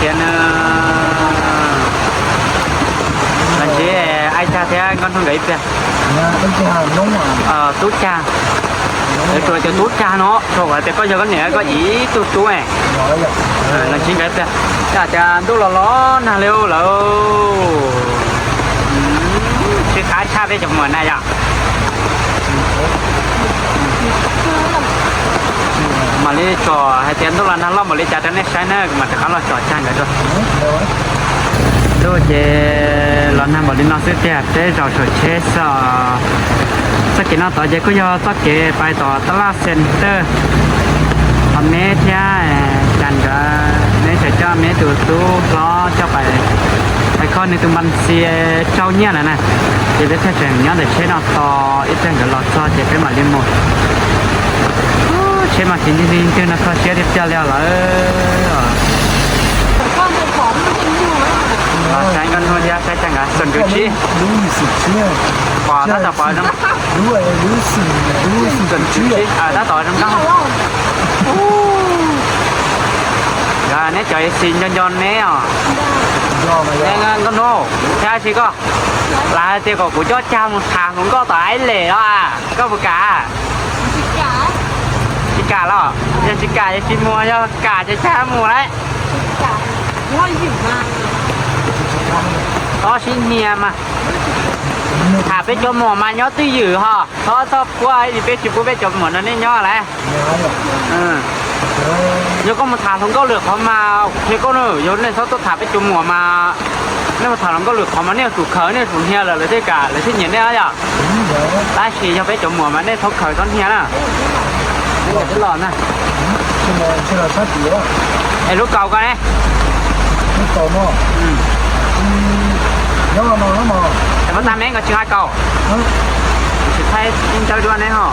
Tias nws los ntsib Aib Cag thiab Nkauj Hnub nkawd ib pliag. Tub Cag, lawv hu tias Tub Cag no, thaum hais tias koj yog koj niam koj ib tug tub, los ntsib nkawd ib pliag. Cas tias ntuj los los nag li lawm, sib qab tshaj peb cov muam na yom. Mam li tsom hais tias ntuj los nag loj npaum li cas rau nej saib na, kuv mam rov qab los tsom Cag nkawd dua. Ntuj ces los nag npaum li no xwb tiag, peb zaum saum tsheb xwb. Txoj kev no tod ces kuj yog txoj kev pais tom Tab Laj Center, ho Meb thiab Cas nkawd, Meb tseem coj Meb tus tub hlob coj pais, pais kho nws tus npas txia tsau nyiaj lawm na. Ces peb thiaj tseem nyob ntawm tsheb no tos ib pliag nkawd los txog ces peb mam li mus. Tsheb mas tsis nti ntwg no kho siab tiag tiag li lawm. Los saib Nkauj Hnub thiab saib Cas nkawd, xoom tus tsib. Pom tab tom pom zoo, xoom tus tsib, tab tom zoo nkauj. Nkawd neb cov xis nco nco neb os. Nkauj Hnub, thiab tsis koj, lawv hais tias kom kuv coj Cag mus tham hluas nkauj tom Aib Lem os, koj puas kam? Tsis kam los, yog tsis kam ces tsis mus, yog kam ces Cag mus lauj. Txhob sib hnia mas, tham peb cov muam mas nyob twj ywm ho, txhob txhob pub peb tsis pub peb cov muam no nej nyob lauj. Yog koj mus tham hluas nkauj lwm qhov mas qhia koj na, yog nej txhob tuaj tham peb cov muam mas, nej mus tham hluas nkauj lwm qhov mas nej yuav tsum khaws, nej yuav tsum hnia lawm lawv thiaj kam lawv thiaj nyiam nej yom. Tab sis yog peb cov muam mas nej txhob khaws txhob hnia na. Peb los na. Es lub kaus koj ne? Es pab tag Meb nkawd tsis nqa kaus. Tsis thaij ib ntawv dua ne ho.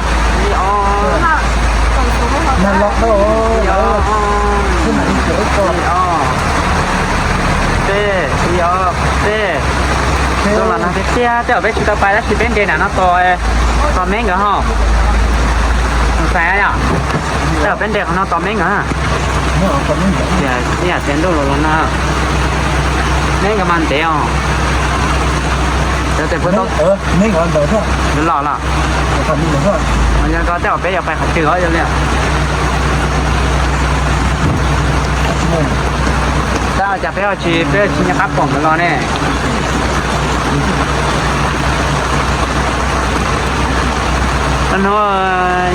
Peb, peb, los no tiag tiag, tej zaum peb tsis tau pais tab sis peb nres nram no tos, tos Meb nkawd ho. Xais yom, tej zaum peb nres qhov no tos Meb nkawd. Ib yam tias ntuj los los no, Meb nkawd mas ntev os. Cov tes puab tau los los. Yog ko tej zaum peb yuav pais qhov twg os yog li. Tab cas peb ho tsis, peb tsis nco qab pom nkawd los ne. Hnub no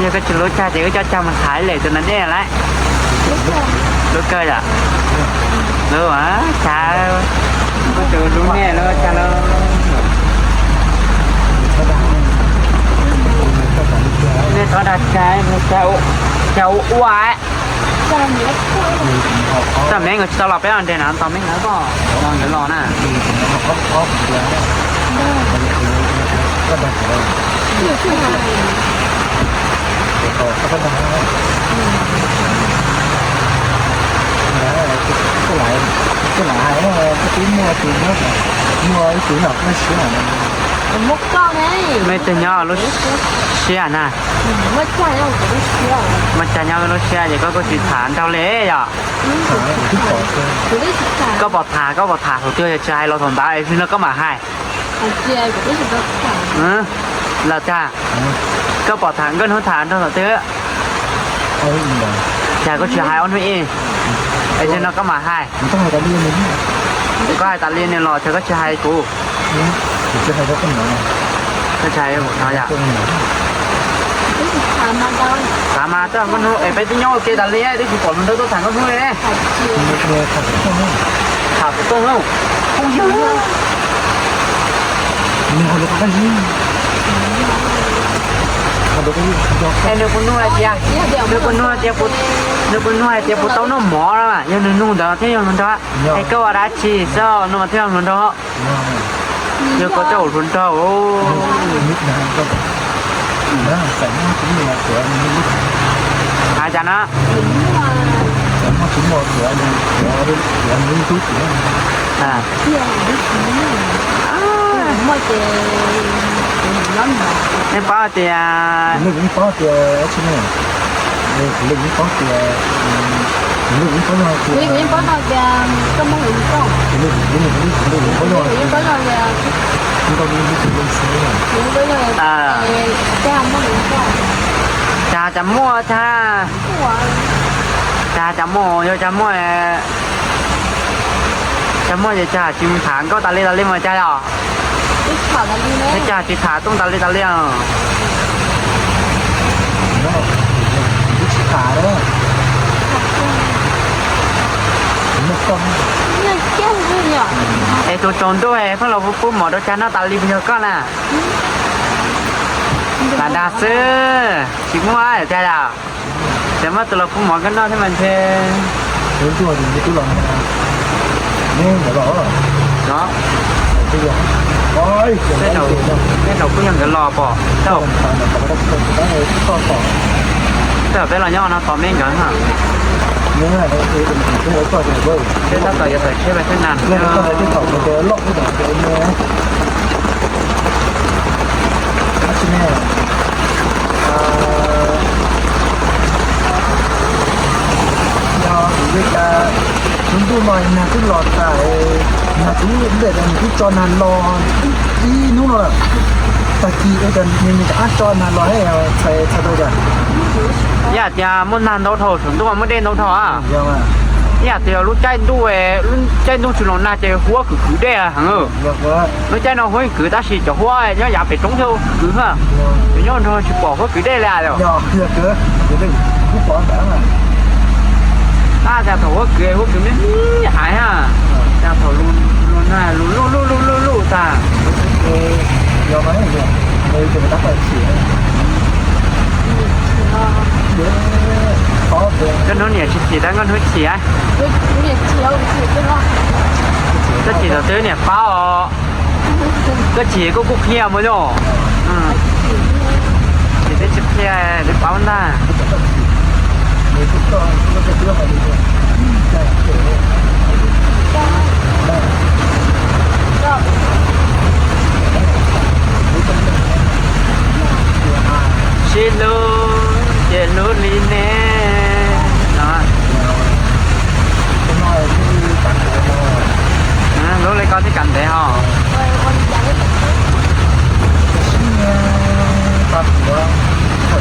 yog koj tsis lub Cag ces wb coj Cag mus tham ib lem tus nas dej lauj. Lub kawg yom? Lub Cag, koj tus lub nej lub Cag lub. Nej thov dag Cag, Cag ua ua. Txoj Meb nkawd tsis tau los peb los nres na, tos Meb nkawd koj los nkawd los na. Mej twg nyob lub siab na? Muaj Cag nyob lub siab ces koj kuj tsis tham nraug li yom? Koj pom tham, koj pom tham thaum twg yog tsis hais los thaum ntawd es no koj mam hais. Los Cag, koj pom tham Nkauj Hnub tham nraug thaum twg? Cas koj tsis hais ob hnub ib? Es no koj mam hais. Koj hais tas li nws los cas koj tsis hais kuv? Koj tsis hais no yom? Tham mas, Nkauj Hnub es peb twb nyob ua ke tas li twb tsis pom hluas nraug tuaj tham Nkauj Hnub li. Tham puas tooj lauj? Es nws puas nug hais tias, nws puas nug hais tias, nws puas nug hais tias puas tau noj mov na, yog nws nug ntawd thiaj yog hluas nraug. Es koj ua dab tsi xwb no mas thiaj yog hluas nraug? Yog koj coj ua hluas nraug. Hais cas na? Nej paub tias, paub tias, paub tias Cag cag muaj, cag, cag cag muaj, yog cag muaj, cag muaj ces cag tsis tham nkauj tas li tas li mas cag yom. Cag tsis tham tooj tas li tas li. Es tus tsaus ntuj pheej los pub mov rau cag noj tas li yog koj na. Lam dag xwb, tsis muaj cag yom. Ces muab tus los pub mov koj noj thiab mas ntshe. Tej zaum kuj yog nkawd los pom. Tej zaum peb los nyob no tos me nkawd na. Peb tab tom yuav tawm tsheb pais Thaib Nam. Yog vim li cas hnub ntuj no nag twb los tas, nag twb nplej tas nws twb tso nag los ib hnub no lawm. Tag kis ua cas nws rov qab tso nag los thiab, txhais tau cas? Ib yam tias muaj nag ntau dhau, saum ntuj muaj dej ntau dhau a. Ib yam tias lub caij ntuj, lub caij ntuj tsis los nag ces huab kwv kwv dej heev. Lub caij no huab kwv tab sis cov huab nyob yav pem roob thiaj kwv, cov nyob nrog tsis pom huab kwv dej li yom. Tab cas thaum huab kwv, huab kwv me me hais, cas thaum lus nag lus luj luj luj luj luj tag. Koj hnub niam tsis chim tab, koj hnub chim. Koj chim thaum twg niam paub os. Koj chim koj kuj qhia mus yom. Chim twb tsis qhia, twb paub ntag. Sib hlub ces hlub li ne no. Hlub li koj thiaj kam ntev hos.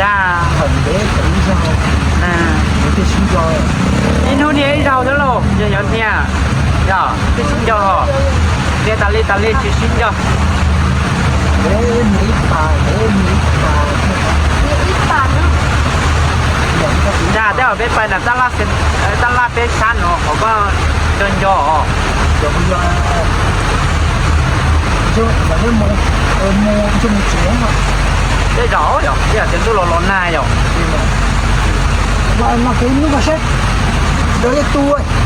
Dag. Ib hnub niaj ib zaug xwb lauj, yog yuav niaj, yog twb sib nco hos. Niaj tas li tas li tsis sib nco. Dag, tej zaum peb pais nram tab laj peb sab no qhov koj nco nco os. Tej zaum yog tias ntuj los los nag yom.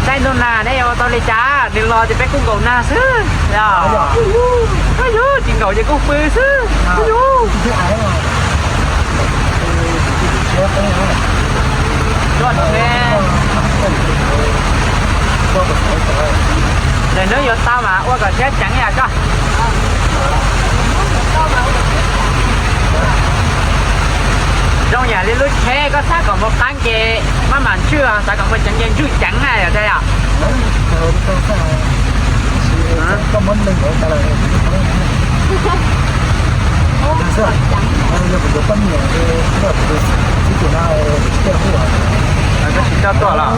Caij ntuj nag neb yuav ua tau li cas, nws los ces peb kuj nkaum nag xwb yom. Yog tsis nkaum ces kuj pw xwb. Lwm hnub yuav tau mas ua kom siab ceev yam koj. Zoo yam li lub tsheb koj xav kom mus qeeb ces maj mam ntswj, xav kom mus ceev ces ntswj ceev na yom, tej yom. Koj tsis coj tuaj los?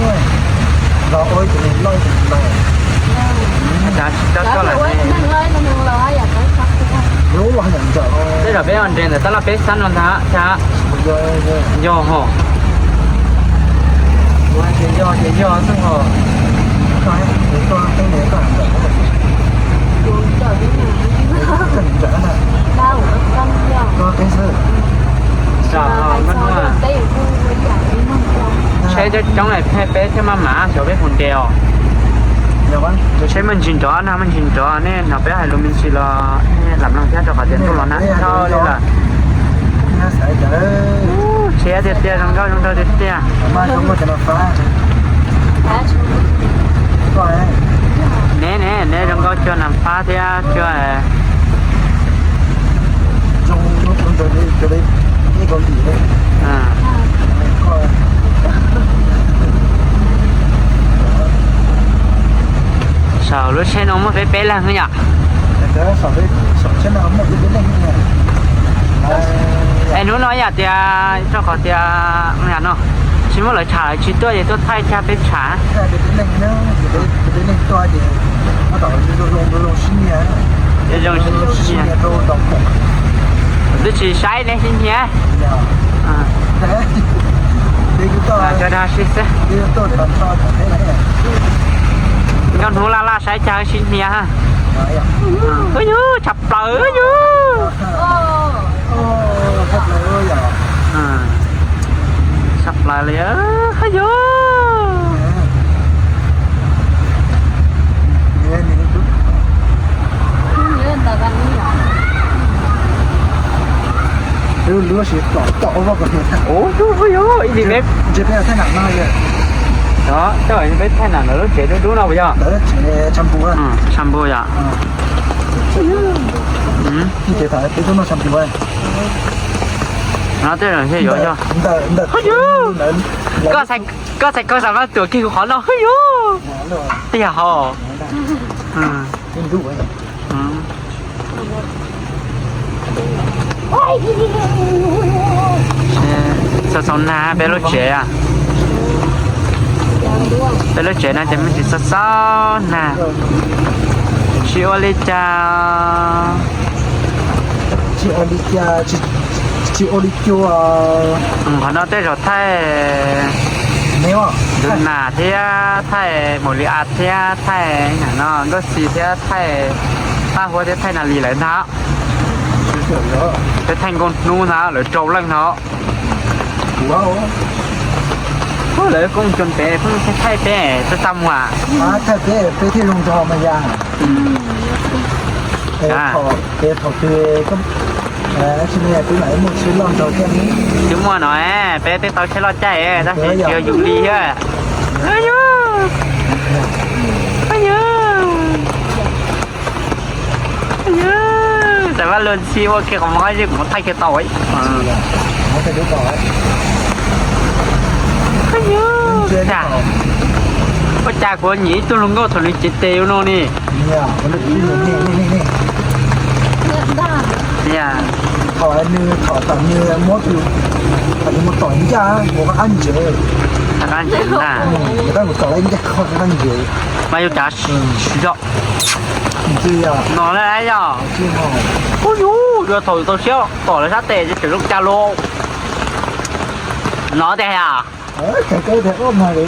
Cas tsis coj tuaj lawm ne? Tej zaum peb ua nres ntawm tab laj peb xab no ntag thiab. Yog hos. Ces yog ces yog xwb hos. Tsheb coob coob peb thiaj maj mam xyov peb mus nres os. Tsheb muaj ntsis nrov, nag muaj ntsis nrov, nej hnov peb hais lus me ntsis los nej lam mloog thiab rau qhov tias ntuj los nag dhau li lawm. Tsheb tiag tiag, zoo nkauj zoo nraug tiag tiag. Neb ne, neb zoo nkauj cuag nas fab thiab cuag Saum lub tsheb no muaj peb peb leeg yom? Es hnub no yam tias rau qhov tias yam no, tsis muaj lawv tsham lawv tsis tuaj ces tuaj thaij cag peb tsham. Twb tsis saib nej sib hnia. Cov dag si xwb. Nkauj hnub laj laj saib cag sib hnia. Ub yug, tshaj plaws yug. Tshaj plaws li yug. Ub yug, ib lim peb, peb thaij nam ntawm lub tsev dub dub no puas yog? Tshav npum yom. No tej zaum yuav yog. Koj txhais koj xav mas tuam kiag kuv qhov no hwb yug. Tiag hos. Xauv xauv nag peb lub tsev, peb lub tsev no ces muaj tsis xauv xauv nag. Tsis ua li cas. Tsis ua li cas, tsis ua li cas. Qhov no tej zaum thaij tus nas thiab thaij mus li as thiab thaij no nkauj xis thiab thaij paj huab thiab thaij nas li lawv ntag. Peb thaij nkauj hnub ntag lawv rau leej no. Lawv kuj coo peb pheej thaij peb txaj txaj muag. Thaij peb peb thiaj zoo nraug mas yog. Thaum twg twb muaj no, peb twb tau tsheb loj caij tab sis tsis yog yus li thiab. Yog, yog, txawm vaj lug ntxhi ua kiag qhov mob yeej kuv muab thaij kiag tau. Ua cas kuv nyiam ib tug hluas nkauj thaum nws cev tes ua no ne. Thaum nws, thaum nws muab tus, thaum nws mus tom ncaj ua qab ntsev, qab ntsev na, mus tom ncaj qab ntsev. Mas yuav cas yog no yog, ub yus, yuav thaum tau siab tom lawv sab tes ces tseem zoo cas los no tiag. Nag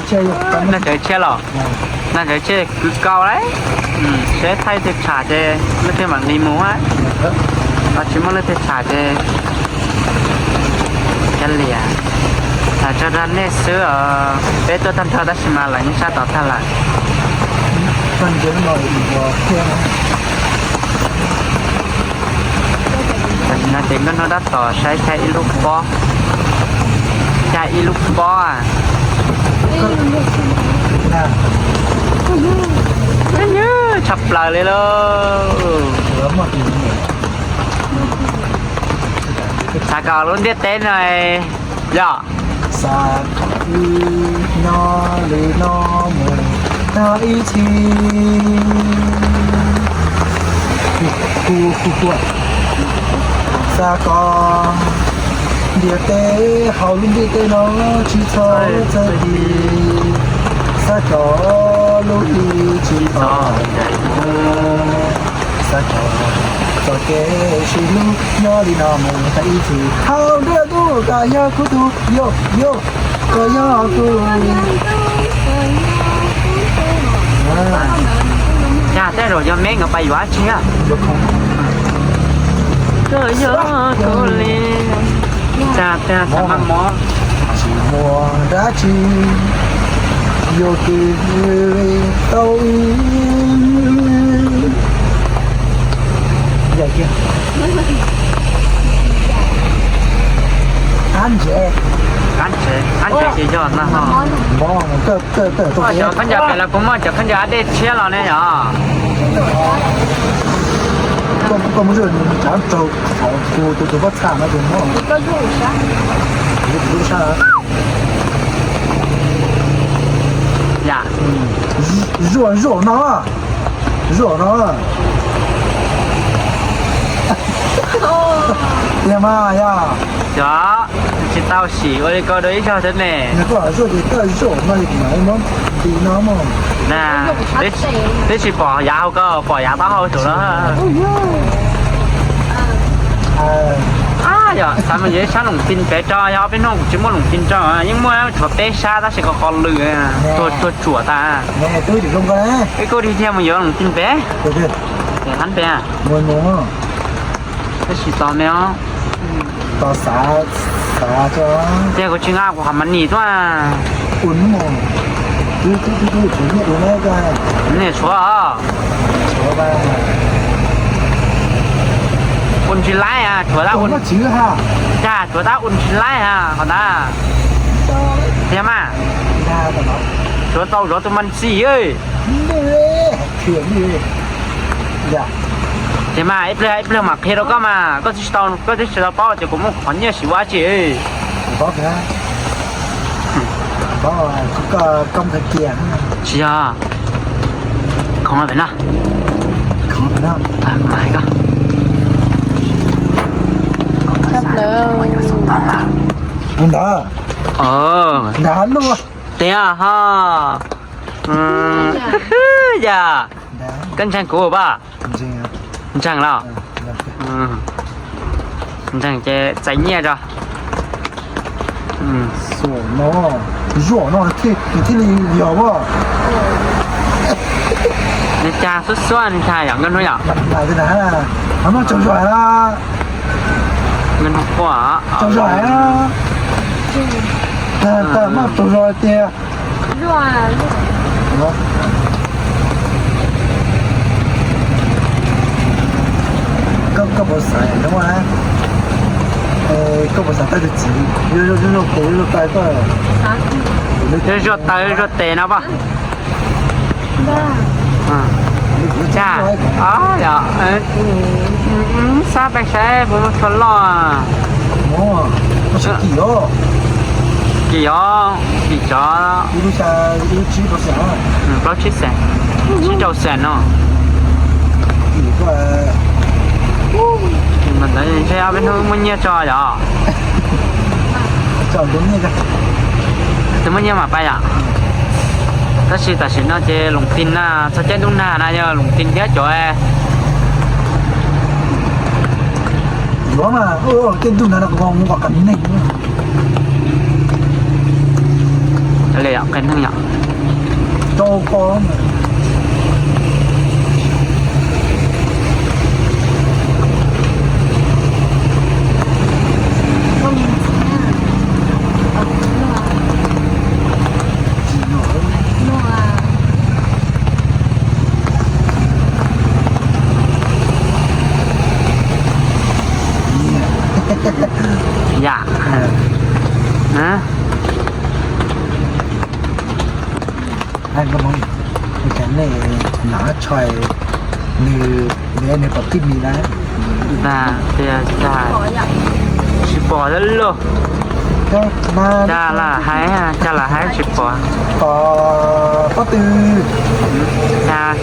tshawv tshiab los? Nag tshawv tshiab kwv kaus lawm. Seb thaij tej tsham ces leej twg mam li mus. Tsis muaj leej twg tsham ces kav liam, tso rau nej xwb os. Peb tuaj tag nrho tab sis mas lawv yeej sab tom tag lawm. Tam sim no ces nkauj hnub tab tom saib cag ib lub pob, cag ib lub pob. Tshaj plaws li lauj. Xav kom lub ntiaj teb no yog, xav kom wb nyob li no mus tag ib txhis. Xav kom ntiaj teb hauv lub ntiaj teb no tsis txhob txawj dim, xav kom lub hli tsis txhob ncaim, xav kom txoj kev sib hlub nyob li no mus tag ib txhis. Hauv ntiaj teb no koj yog kuv tug, yog, yog, koj yog kuv. Cas tej zaum yog me nkawd pais yuav dab tsi? Koj yog kuv li. Cas tej xav maj moj, tsis muaj dab tsi yuav kws tau wb. Qab ntsev, qab ntsev ces yog na ho. Cov khaub ncaws pem los kuv muaj cov khaub ncaws ab dej tshiab los ne yom. Yam, zuaj zuaj no. Zuaj no. Tiag mas yog. Yog, tsis tau sim ua li ko dua ib zaug thiab ne. Yog koj lam zuaj ces koj zuaj no li kuv mam li muab nti no mog. Na, twb tsis pom yav hauv ko, pom yav taub hau saum no. Yog xav mus yuav ib sab loos tis pem tso, yog ob peb hnub kuv tsis muaj loos tis tso, yeej muaj tshuav peb sab tab sis qhov qhov lwm tuag tsuam tas. Ib kuj dig thiaj mus yuav loos tis pem. Hab pem. Tab sis tos me os. Tiag kuv tsis nqa kuv qhov mas nim tuaj. Nim tshuav os. Ua ntsis laib, tshuav tab, tshuav tab ua ntsis laib ha qhov ntawd. Tiag mas, tshuav tau zov tus mas ntxim. Tiag mas, ib pliag ib pliag mam qhia rau koj mas, koj twb tsis tau, koj twb tsis tau paub ces kuv muaj qhov nyiaj sim ua tsi. Tsis yog, khoov pem no, khoov pem no, hais koj. Ntawd, ntawd, tiag ho. Yog, koj ntseeg kuv pom? Ntseeg los? Ntseeg ces txais nyiaj tso. Zuaj no thiaj li yog. Nws cag xub xuab nws cag yom nkauj hnub yom. Tsaug zog na. Nkauj hnub quaj. Tsaug zog na. Tag maj tsaug zog tiag. Koj puas xav, koj puas xav tau tus txiv zoo zoo tus zoo tais koj? Zoo zoo tais zoo zoo tes no pom. Tag, xab peb saib puas muaj tshuaj loj. Kim os, kim cov plaub tsib xees, tsib rau xees no. Ntawd ntshe ob peb hnub muaj nyiaj tso yom. Tus muaj nyiaj mam pais yom. Tab sis tam sim no ces loos tis na, txog caij ntuj nag na yog loos tis thiab cov. Yuav mas, caij ntuj nag no mus kom qab neeg. Qias neeg yom. Rau ko. Yam. Nws, nws pom tij mis na. Tsis pom lawm lauj. Cas lam hais, cas lam hais tsis pom. Pom pob tw. Cas,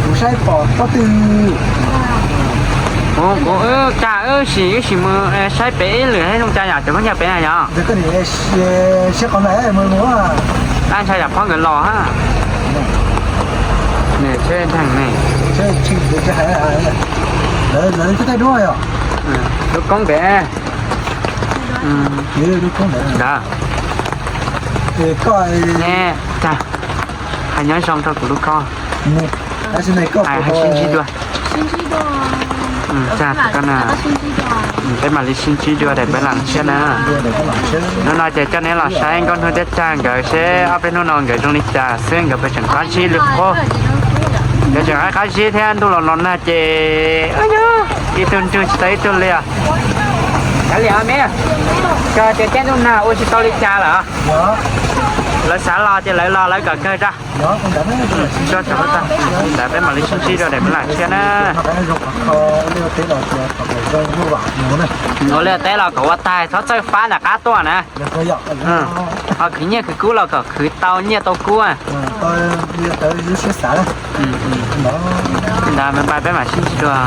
kuv saib pom pob tw. Kuv, kuv, cas wb sim, wb sim mus saib pem ib lwm thiab zoo cas yom, cov phooj ywg pem na yom. Siab qhov ntawd mus mus. Dab ntshai yam phob nkawd los ha. Nws tsheb ntheem ne. Lawv thiaj thaij duab yom. Lub koob pem. Lub koob ntawd. Koj, hais nyob zoo rau kuv lub koob. Hais sib ntsib dua. Peb mam li sib ntsib dua daim peb los tshiab na. Hnub no ces coj neb los saib nkauj hnub thiab tsag nkawd seb ob peb hnub no nkawd zoo li cas xwb, nkawd puas tseem qab zib li qub. Nkawd tseem qab qab zib thiab, ntuj los los nag ces ib tug nrug tsis tau ib tug li os. Kav liam me, koj tias caij ntuj nag ua tsis tau li cas lawm. Lawv xav los ces lawv los, lawv kom kawg tso. Ntawd peb mam li sib ntsib rau daim peb lam tshiab na. Ua liaj teb los kom ua tag, txhob txawj fab nram qab tuaj na. Ho khwv nyiaj khwv kub los kom khwv tau nyiaj tau kub. Ntawd peb mam sib ntsib dua.